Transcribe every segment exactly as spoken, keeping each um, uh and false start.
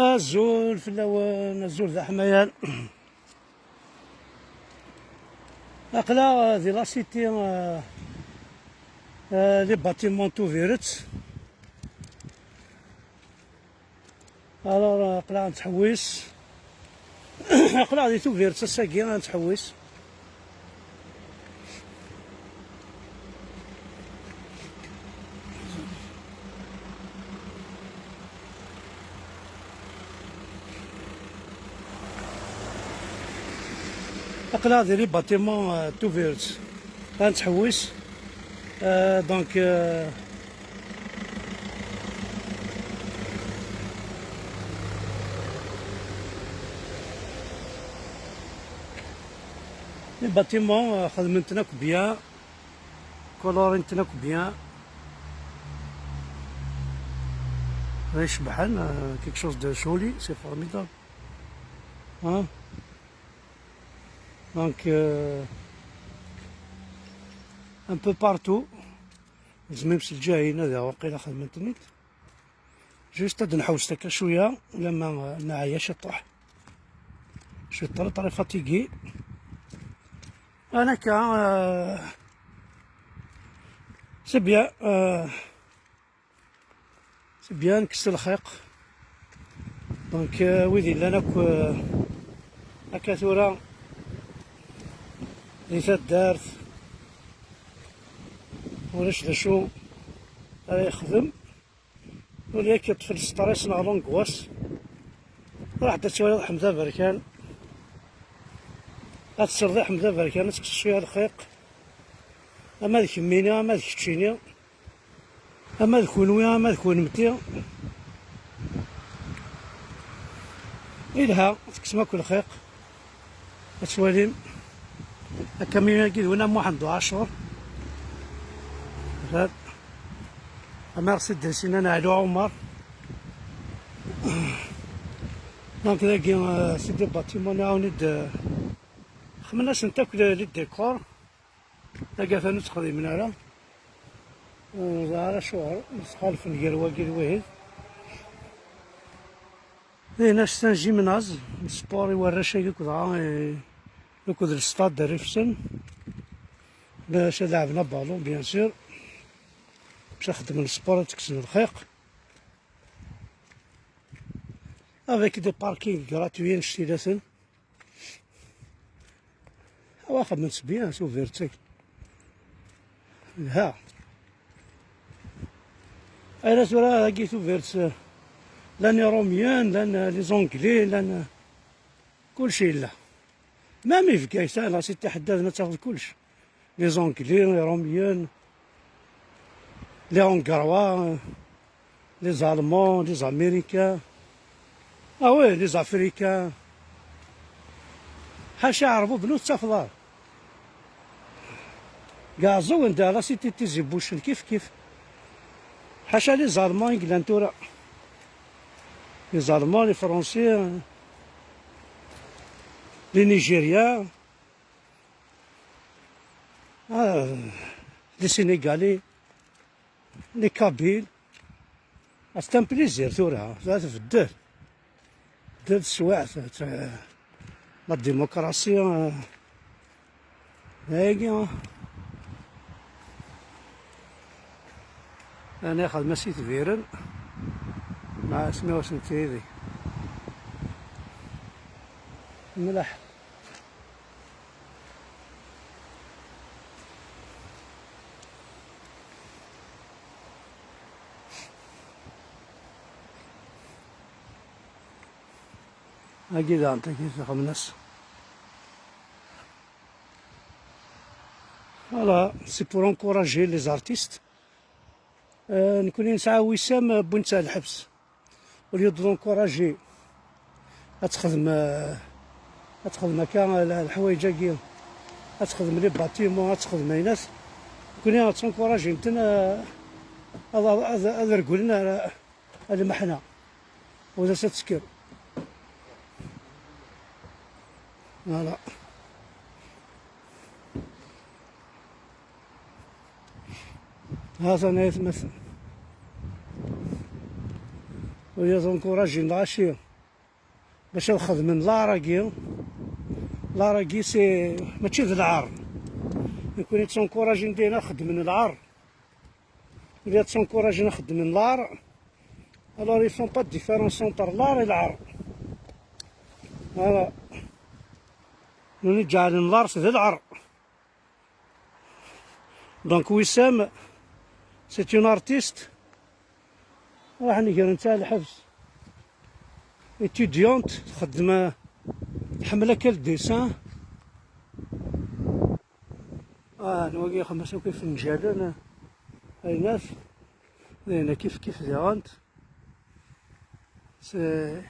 Azul fell-awen, azul d aḥmayan. Aql-aɣ di la cité, euh, euh, les bâtiments Tubiret. Alors, euh, aql-aɣ nettḥewwis. Aql-aɣ di Tubiret ass-agi, ad nettḥewwis. Aql-aɣ di les bâtiments, euh, Tubiret. Ad nettḥewwis. Euh, donc, euh, les bâtiments, euh, xedmen-ten akk bien. Kulurin-ten akk bien. D ay cebḥen, euh, quelque chose de joli, c'est formidable. Hein? Donc, euh, un peu partout. Zemim s lǧahin, ad waqila xedmen-ten-id. Juste ad nḥewwes akka cwiya, lama, euh, neɛya ciṭuḥ. Je suis très, très fatigué. Ana akka, euh, c'est bien, euh, c'est bien, kkes lxiq. Donc, euh, wid yellan akk, euh, akka tura di taddart, ulac d acu ara yexdem. Ula yak yeṭṭef le stress neɣ l'angoisse. Ruḥ-d ad twaliḍ Ḥmed Aberkan. Ad tesleḍ i Ḥmed Aberkan, ad tekkseḍ cwiya lxiq. Ama d kemmini, ama d keččini, ama d kunwi, ama d kunemti. Ilha, tekksem akk lxiq. Ad twalim. Akamyun-agi d win n Muḥend Uɛacur. Merci Dresina n Ɛli Ɛumar. Donc, dagi, euh, c'est des bâtiments, nɛawen-id, euh, xemmen-asent akk les, les décors. Dagi atan ur ttxeddimen ara. Ur neẓri ara acuɣer, msexalfen gar wagi d wihid. Dihin, c'est un gymnase, sport i warrac-agi akked dɣa, eh, akked le stade Rifsen. Bac ad lɛeben abalun, bien sûr. Bac ad xedmen sport, ad tekksen lxiq. Avec des parkings gratuits, annect-ilaten. Awa xedmen-tt bien, Tubiret-agi. Lha. Ala tura dagi Tubiret, eh, llan Iṛumyen, llan, eh, les Anglais, llan, eh, kullec yella. Même i Bgayet, la cité ḥeddaden ad tafeḍ kullec. Les Anglais, Iṛumyen, les Hongrois, eh, les Allemands, les Américains. Ah oui, les Africains. Ḥaca Aɛerbuben ur tettafeḍ ara. Deg Ɛeẓẓug anda la cité Tizi Buccen kif kif. Ḥaca les Allemands i yellan tura. Les Allemands, les Français, les Nigériens, ah, les Sénégalais, les Kabyles. C'est un plaisir tura, la tbeddel. Tbeddel teswiɛt, t-, la démocratie, euh, dagi, euh, ana xedma s itbiren, ma asmi ur sent-yidi. Mlaḥ. Agi daɣen, tagi, xemnas. Voilà, c'est pour encourager les artistes. Euh, nekkni nesɛa wisam, euh, wwin-tt ar lḥebs. Au lieu de l'encourager, ad texdem, euh, ad texdem akka, euh, leḥwayeǧ-agi, ad texdem les bâtiments, ad texdem aynat. Nekkni ad tt-encourager-nten, euh, ad, ad, ad, ad reglen ar, ar lmeḥna. Ur d as ad tekker. Voilà. Ha-t-an aytmaten. Ur yaẓ encouragé n lɣaci. Bac ad xedmen l'art-agi. L'art-agi, c'est, mačči d lɛar. Nekkni ttsenkurajin dayna xedmen lɛar. Illa ttsenkurajin xedmen l'art. Alors, ils font pas de différence entre l'art et l'art. Voilà. Nous, ǧeɛlen l'art d lɛar. Donc Wissam, c'est une artiste. Raḥen gren-tt ɣer lḥebs. Étudiante, txeddem, tḥemmel akka le dessin. Ah, n wagi xemmes akk ifenǧalen, aynas. Dinna kif kif diɣent. C'est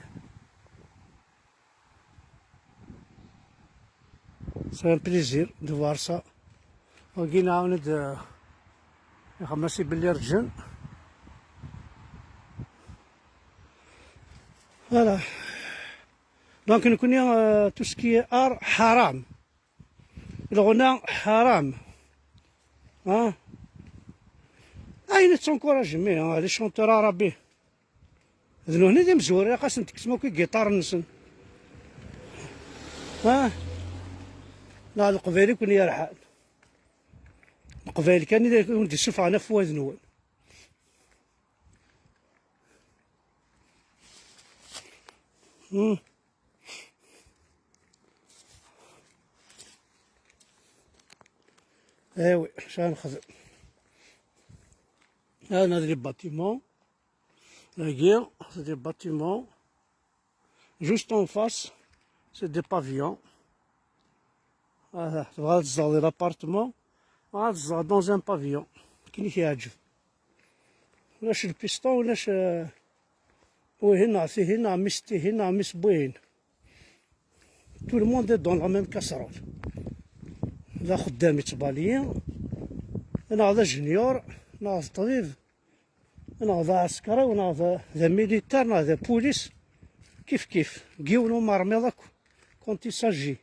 C'est un plaisir de voir ça. Wagi nɛawen-d, euh, ixemmas i belli rǧen. Voilà. Donc, nekkni, euh, tout ce qui est art, حرام. Lɣuna, حرام. Hein? Ayen ttsenkurajin, hein, les chanteurs arabes. D nutni d imezwura, ilaq ad sen-tekksem akk igiṭaren-nsen. Ha? Neɣ d Leqbayel i ken-yerḥan. Leqbayel kan i wen-d-issufɣen afwad-nwen. Hmm. Eh oui, ça nexdem. Hana d les bâtiments. Dagi, c'est des bâtiments. Juste en face, c'est des pavillons. Ah, tebɣa ad tzedɣeḍ di l'appartement, tebɣa ad tzedɣeḍ dans un pavillon. Akken i k-yeɛǧeb. Ulac lpiston, ulac, euh, wihin neɣ tihin, neɣ mis tihin, neɣ mis wihin. Tout le monde est dans la même casserole. D axeddam yettbaliyi, neɣ d ajenyur, neɣ d ṭṭbib, neɣ d aɛeskriw, neɣ d, d amilitar, neɣ d apulis, kif kif, deg yiwen umermiḍ akk. Quand il s'agit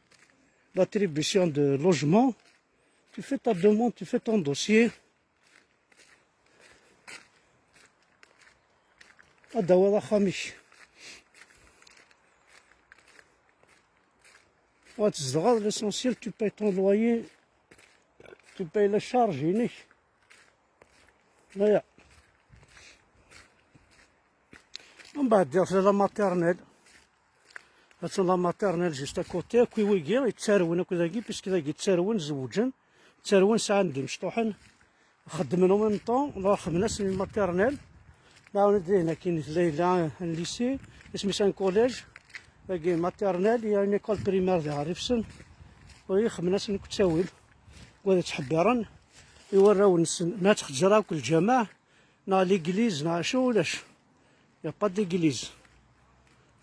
d'attribution de logement, tu fais ta demande, tu fais ton dossier, ad d-tawiḍ axxam-ik. Ad tzedɣeḍ, l'essentiel, tu payes ton loyer, tu payes les charges-inek. Aya. Mbeɛd diɣ tella la maternelle. Attan la maternelle juste à côté. Akk i wigi yettarwen akk dagi, puisque dagi ttarwen, zewǧen, ttarwen, sɛan-d imecṭuḥen, xeddmen en même temps, la xedmen-asen une maternelle. Nɛawen-d dihin akkin tella, yella un lycée, isem-is un collège. Dagi maternelle, il y a une école primaire diɣ ɣer Ifsen. Wi xedmen-asen akk ttawil. Wa d ttḥebbiren i warraw-nsen. Ma tettxeǧǧer akk lǧameɛ, neɣ l'église, neɣ acu, ulac. Y a pas d'église.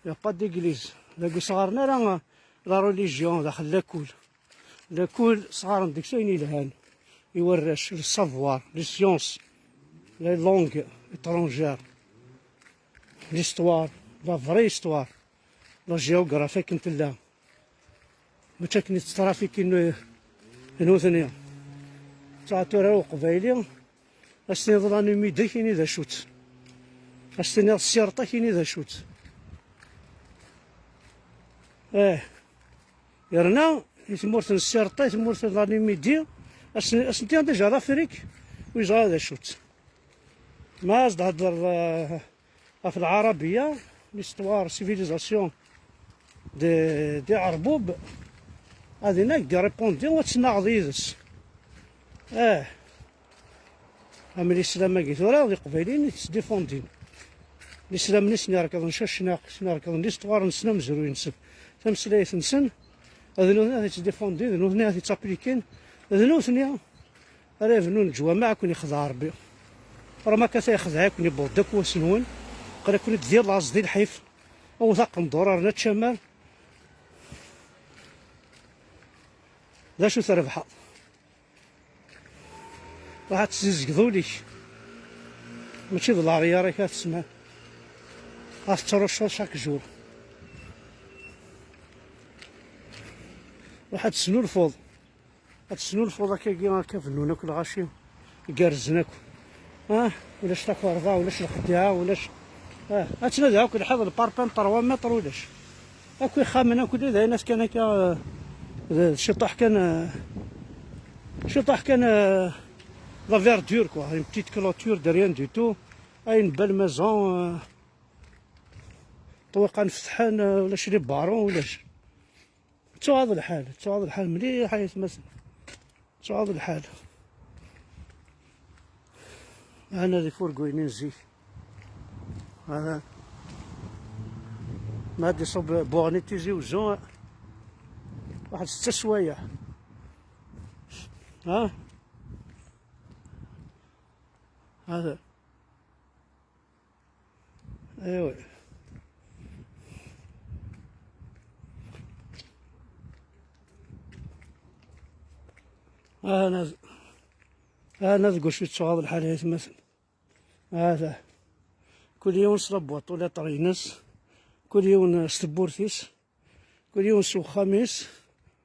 Y a pas d'église. Dagi sɣaren ara la religion daxel lakul. Lakul sɣaren deg-s ayen yelhan i warrac, le savoir, les sciences, les langues étrangères, l'histoire, la vraie histoire, la géographie akken tella. Mačči akken i tettṛafiki n, nutni. Ttaɛa tura uqbayli, as-tiniḍ la Numidie, kini d acu-tt. As-tiniḍ Sirṭa, kini d acu-tt. Eh, yerna i tmurt n Sirṭa, i tmurt n la Numidie, as-, as-tiniḍ déjà l'Afrique, ur yeẓra d acu-tt. Ma as-d-hedder, eh, ɣef Lɛarabiya, l'histoire, civilisation de, de Ɛerbub, ad inak di répondi ad tnaɣeḍ yid-s. Eh, am l'islam-agi tura, d iqbayliyen i t-ttdifundin. L'islam-nni sen-irekḍen cacnaq, sen-irekḍen l'histoire-nsen, amezruy-nsen, tameslayt-nsen, d nutni ad t-ttdifundin, d nutni ad t-applikin, d nutni ara yebnun leǧwameɛ, ad ken-ixdeɛ Ṛebbi. Ṛemma akka yexdeɛ-iken, yewweḍ-d akk wass-nwen, aql-iken-id di laẓ, di lḥif, awet aqendur, rna ččamar. D acu trebḥeḍ? Ruḥ ad tessizegḍ ul-ik. Mačči d l'arrière-ik ara tesma-, ad tettruccuḍ chaque jour. Ruḥ ad tesnulfuḍ. Ad tesnulfuḍ akkagi, akka bennun akk lɣaci gerrzen akk. Ah, ulac takerḍa, ulac lxeddiɛa, ulac. Ah, ad tnadiɣ akk lḥiḍ, le parpaing n trois mètres ulac. Akk ixxamen akk d ayen kan akka, eh, d ciṭuḥ kan, eh, ciṭuḥ kan, eh, la verdure quoi, une petite clôture de rien du tout, ah, une belle maison, eh, ṭṭwiqan fetḥen, eh, ulac les barreaux, ulac. Ttuɣaḍ lḥal, ttuɣaḍ lḥal mliḥ ay atmaten. Ttuɣaḍ lḥal. Ana di furguynin zik. Ana ma ad iṣub buɣni Tizi Uzzu, waḥed setta swayeɛ. Ha? Hada. Aywa. Ana, ana deg wacu yettuɣaḍ lḥal ay atmaten. Hada. Kul yiwen s la boîte aux lettres-ines. Kul yiwen s tewwurt-is. Kul yiwen s uxxam-is.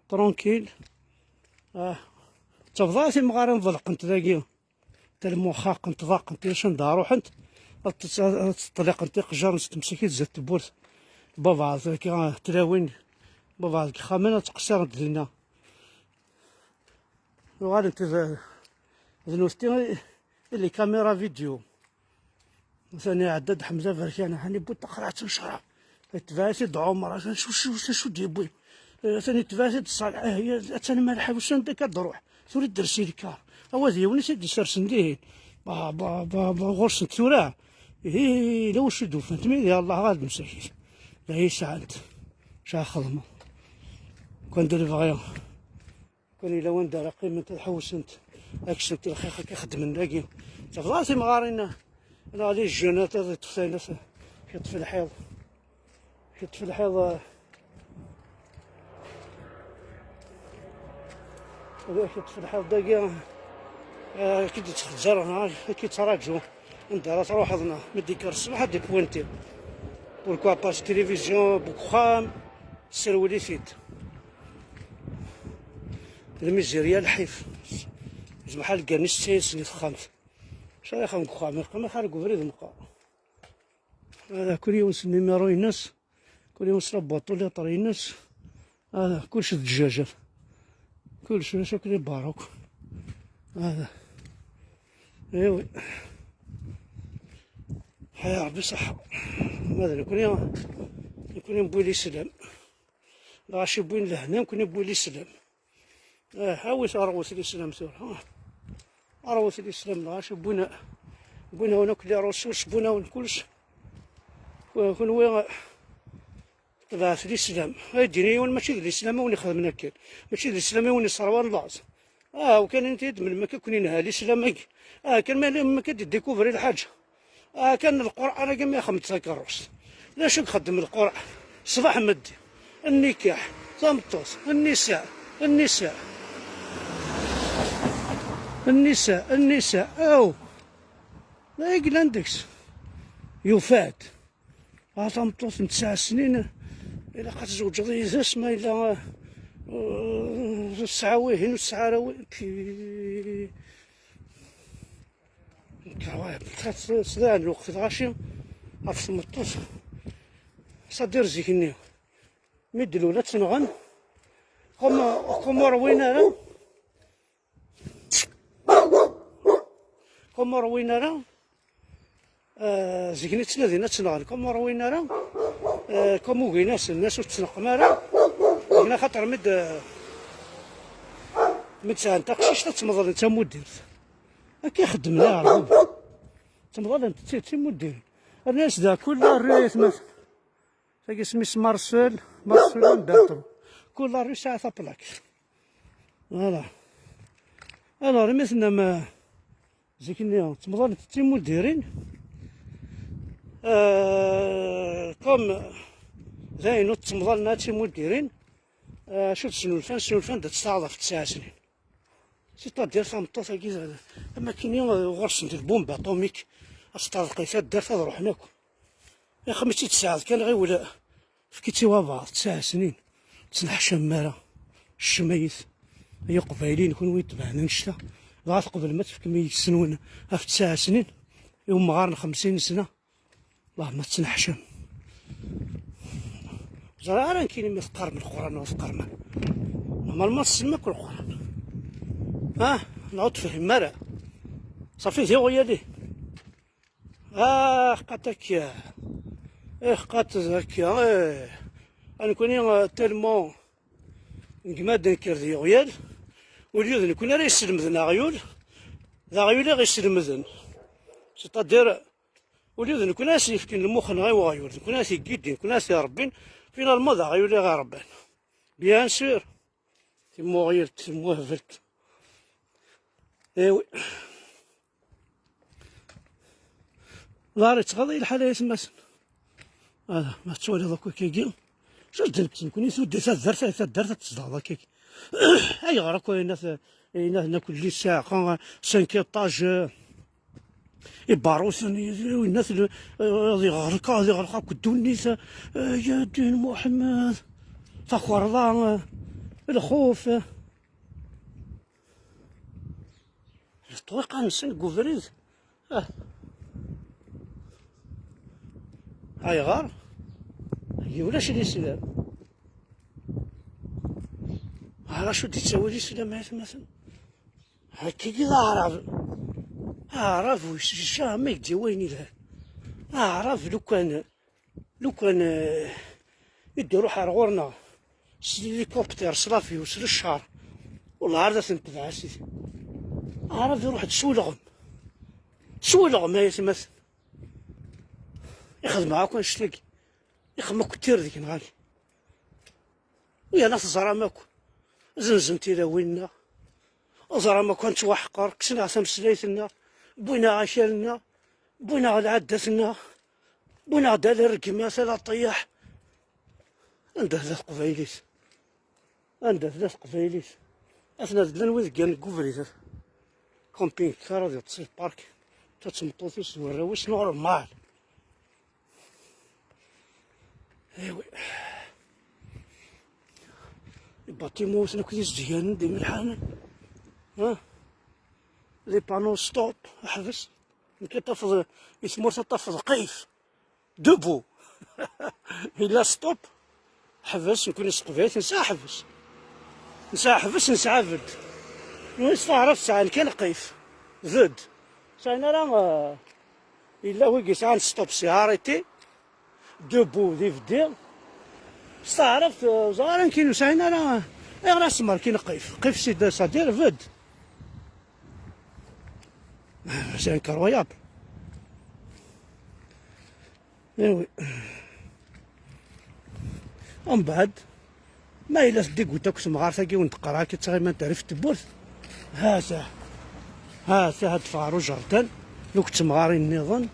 Tranquille. Ah. Ttafḍa timɣarin ḍelqent dagi. Talmuxaqent, ḍaqent, ulac anda ruḥent, ad tt-, ad tt-ṭliqent iqejjaren s temsakit zdat tewwurt. Babaɛḍ akka tlawin, babaɛḍ deg yixxamen ad ttqeṣṣirent dinna. Uɣalent d, d nutni i, i les caméras vidéo. Atan iɛedda-d Ḥemza Berkan, atan iwwi-d taqerɛet n ccrab. Itbeɛ-it-id Ɛumer, atan acu, acu, acu d-yewwi? Atan itbeɛ-it-id Ṣaleḥ, eh, ya, atan Malḥa, usan-d akka ad d-ruḥ. Tura i d-tersi lkar. Awa d yiwen i t-id-isersen dihin. Ba, ba, ba, ba, ɣur-sent tura. Ihi, yella wacu i d-ufant. Mi di Allah ɣer d-msakit. D ayen sɛant. Ca xedmeɣ. Kan d lebɣi. Kan yella wanda ara qqiment ad ḥewsent, ad ksent lxiq akka xeddmen dagi. Tebḍa timɣarin, neɣ les jeunes ad ṭṭfen, ad yeṭṭef lḥiḍ. Yeṭṭef lḥiḍ, eh, yeṭṭef lḥiḍ dagi, eh, ad k-id-yettxezzar, neɣ ad k-yettraǧu. Anda ara truḥeḍ, neɣ mi d-yekker ṣṣbeḥ ad d-ipuinti. Pourquoi pas s tilivizyu n uxxam, tesserwel-it-id. Lmizirya lḥif. Zmeḥ algan-is ttaysen i texxamt. Acu ara ixdem deg uxxam? Yeqqim axir deg ubrid meqqar. Hada kul yiwen s numéro-ines, kul yiwen s la boîte aux lettres-ines. Hada kullec d ddjajer. Kullec ulac akk les barreaux. Hada. Eh oui. Ḥya Rebbi ṣṣeḥḥa. Ma d nekni, nekni newwi lislam. Lɣaci wwin lehna, nekni newwi lislam. Ah, awit aṛwet lislam tura, ah. Aṛwet lislam, lɣaci wwin, wwin-awen akk les ressources, wwin-awen kullec. Ku-, kunwi, ah, tebɛet lislam. Ay d-yini yiwen, mačči d lislam i wen-ixedmen akken. Mačči d lislam i wen-isserwan laẓ. Ah, ukan inti-d melmi akka ken-inha lislam-agi. Ah, kan ma melmi akka d-idikuvri lḥaǧa. Ah, kan Lqur'an-agi mi ixeddem takeṛṛust. D acu i ixeddem Lqur'an? Ṣṣbeḥ meddi, nnikah, tameṭṭut, nnisa, nnisa, nnisa, nnisa, aw! D ay yellan deg-s. Yufa-d. Ah, tameṭṭut n tesɛa snin, ilaq ad tzewǧeḍ yid-s, ma yella, uh, tesɛa wihin, ur tesɛa ara wi-, Sdaɛn lweqt lɣaci ɣef tmeṭṭut, sadir zik-nni mi d-lul ad tt-nɣen, comme, comme ur win ara, comme ur win ara, eh, zik-nni ttnadin ad tt-nɣen, comme ur win ara, eh, comme ugin-asen, as ur tt-tneqqem ara, zik-nni axaṭer mi d-, mi d-sɛan taqcict ad tt-meḍlen d tamudirt. Akka i xeddmen Iɛerben. Ttmeḍlent d ti-, d timudirin. Rnu-as da kul rnu ay atmaten. Tagi isem-is Marcel, Marcel Bertrand. Kul rnu yesɛa taplakt. Voilà. Alors, imi tennam, euh, zik-nni ttmeḍlent d timudirin, euh, comme d ayen ur ttmeḍlen ara d timudirin, euh, acu d-snulfan? Snulfan-d ad tt-taɣeḍ ɣef tesɛa snin. C'est-à-dire tameṭṭut-agi, am akken ɣur-sent lbumba aṭumik, ad s-teṭṭerḍeq i taddart ad ruḥen akk. Axxam i tt-id-tesɛiḍ kan ɣiwel, efk-itt i wabɛaḍ, tesɛa snin, ur ttneḥcamem ara, ccem-it. Ay Iqbayliyen, kunwi itebɛen annect-a, dɣa tqeblem ad tefkem i yis-nwen ɣef tesɛa snin, i umɣar n xemsin sna. Wellah ma tettneḥcam. Ẓriɣ ara nekkini ma teqqarem Lquran neɣ teqqarem. Normalement tessnem akk Lquran. Ah, neɣ ur tefhimem ara. Ṣafi d iɣyal-i. Ah, qat akka. Eh, qat akka. Eh. A nekkni, eh, tellement negma ad nenker d iɣyal. Ul d nekkni ara yeslemden aɣyul. D aɣyul i ɣ-islemden. C'est-à-dire, ul d nekkni ara s-yefken lmux-nneɣ i uɣyul. D nekkni ara t-iggidin, d nekkni ara t-irebbin. Finalement, d aɣyul i ɣ-irebban. Bien sûr. Timuɣyilt, timuhbelt. Eh oui. Ḍar yettɣaḍ i lḥal ay atmaten. Ala, ma tettwaliḍ akk akkagi. Ǧǧet-d nekkni, nekkni tuddi taddart, ay taddart ad tzedɣeḍ akkagi. Ayɣer akk ayennat, ayennat akk lli ssaɛqa, cinq étages, ibaruten, ayennat, ad iɣreq, ad iɣreq akk ddunit, ya ddin Muḥemmed, takerḍa, lxuf. Ṭṭwiqa-nsen deg ubrid. Ah. Ayɣer? Agi ulac lislam. Ɛrac ur d-ittawi lislam ay atmaten. Hakki d aɛrab. Aɛrab ur jamais i d-yawi ayen yelhan. Aɛrab lukan Lukan, eh, i d-iruḥ ar ɣur-neɣ s l'hélicoptère, s l'avion, s leccar, wellah ar d at-ntebeɛ a sidi. Aɛrab iruḥ-d s ulɣem. S ulɣem ay atmaten. Ixdem akk annect-agi. Ixdem akk tirdiyin ɣali. Yerna teẓram akk. Zenzen tilawin-nneɣ. Teẓram akk nettwaḥqer, kksen-aɣ tameslayt-nneɣ, wwin-aɣ akal-nneɣ, wwin-aɣ lɛaddat-nneɣ, wwin-aɣ-d ala rregmat, ala ṭṭiyaḥ. Anda tella teqbaylit? Anda tella teqbaylit? Aten-a llan wid gganen deg ubrid. Camping car ad yeṭṭes di park, ta d tmeṭṭut-is d warraw-is, normal. Ewi. Bâtiment akk d izedganen d imelḥanen. Ha? Les panneaux stop, ḥbes. Nekk ad tafeḍ i tmurt ad tafeḍ qif. Debout. Yella stop. Ḥbes, nekkni s teqbaylit nesɛa ḥbes. Nesɛa ḥbes, nesɛa bed. Nwen s taɛrabt sɛan kan qif. Bed. Sɛin ara, eh, yella wi yesɛan stop, c'est arrêté. Debout, d ibeddi. S taɛrabt, eh, ẓer ara nekkini ur sɛin ara. Ayɣer ad semmer kini qif? Qif c'est de, c'est-à-dire bed. C'est incroyable. Eh oui. Umbeɛd, ma yella teddigut akk temɣart-agi wen-d-qqareɣ akka ttɣimant rrif tewwurt, ha-t-a, ha-t-a ad d-teffeɣ ɣer ujerdan, akk temɣarin nniḍen,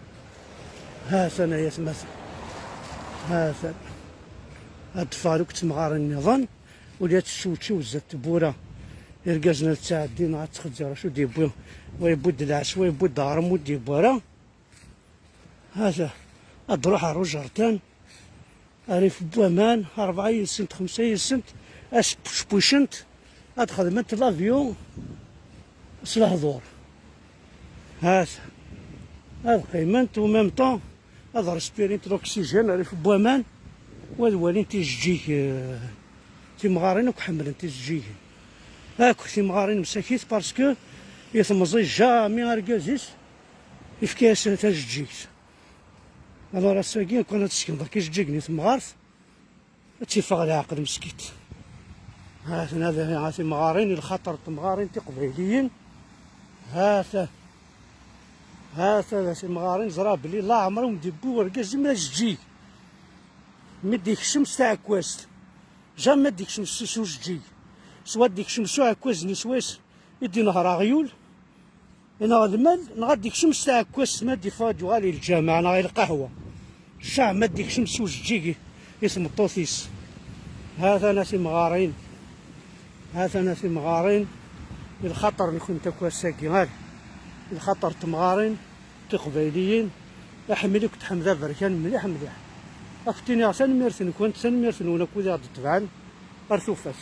ha-t-an ay atmaten, ha-t-an, ad d-teffeɣ akk temɣarin nniḍen, ula ad teččewčiw zdat tewwura, irgazen ad ttɛeddin, ad ttxezzir acu d-yewwi, wa yewwi-d lɛes, wa yewwi-d aɣrum, ur d-yewwi ara. Hata, ad d-ruḥ ɣer ujertan, rrif n waman, rebɛa yid-sent, xemsa yid-sent, ad specpicent, ad xedment l'avion s lehdur. Hata, ad qqiment, au même temps, ad respirint l'oxygène, rrif n waman, u ad walint tijeǧǧig, eh, timɣarin akk ḥemmlent tijeǧǧigin. Akk timɣarin msakit, parce que i temẓi jamais argaz-is, yefka-yas tajeǧǧigt. Alors ass-agi, kan ad tesken ḍerk ijeǧǧigen i temɣart, ad tt-iffeɣ leɛqel meskint. Ha-ten-a, ha timɣarin, i lxaṭer n temɣarin tiqbayliyin. Ha-ta, ha-ta, ha timɣarin, ẓra belli laɛmer ur m-d-iwwi urgaz imi d ajeǧǧig. Mi d-ikcem s taɛekkazt, jamais d-ikcem s, s ujeǧǧig. Swa d-ikcem s uɛekkaz-nni swayes i d-inehher aɣyul, neɣ lmal, neɣ ad d-ikcem s taɛekkazt ma d-iffeɣ ad yuɣal i lǧameɛ neɣ i lqahwa. Jamais ad d-ikcem s ujeǧǧig i, i tmeṭṭut-is. Ha-ten-a timɣarin, ha-ten-a timɣarin, i lxaṭer-nkent akk ass-agi, ar, i lxaṭer n temɣarin tiqbayliyin, iḥemmel-ikent Ḥmed Aberkan mliḥ mliḥ. Ad kent-iniɣ tanemmirt-nkent, tanemmirt-nwen akk wid i ɣ-d-itebɛen ar tufat.